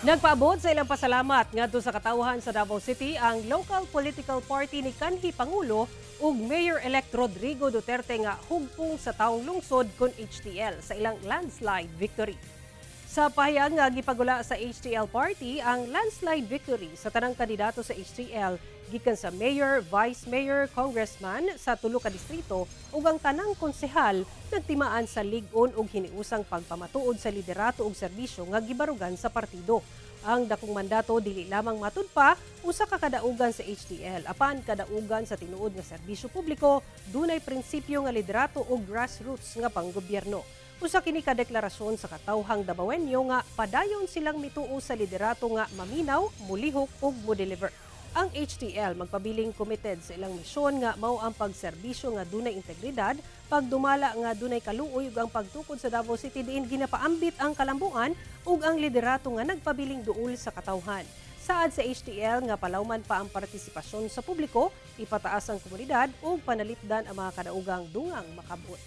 Nagpaabot sa ilang pasalamat ngadto sa katawhan sa Davao City ang local political party ni kanhi Pangulo ug Mayor-elect Rodrigo Duterte nga Hugpong sa Tawong Lungsod kon HTL sa ilang landslide victory. Sa pahayag nga gipagula sa HTL Party, ang landslide victory sa tanang kandidato sa HTL gikan sa mayor, vice mayor, congressman sa tulo ka distrito ug ang tanang konsehal nagtimaan sa lig-on ug hiniusang pagpamatuod sa liderato ug serbisyo nga gibarugan sa partido. Ang dakong mandato dili lamang matud pa usa ka kadaugan sa HTL apan kadaugan sa tinuod nga serbisyo publiko, dunay prinsipyo nga liderato ug grassroots nga panggobyerno. Usa kini ka deklarasyon sa katawhang Dabawenyo nga padayon silang mituo sa liderato nga maminaw, mulihok ug mo-deliver. Ang HTL magpabiling committed sa ilang misyon nga mao ang pagserbisyo nga dunay integridad, pagdumala nga dunay kaluoy ug ang pagtukod sa Davao City diin ginapaambit ang kalambuan ug ang liderato nga nagpabiling duol sa katawhan. Saad sa HTL nga palawman pa ang partisipasyon sa publiko, ipataas ang komunidad ug panalipdan ang mga kadaugang dungang makabot.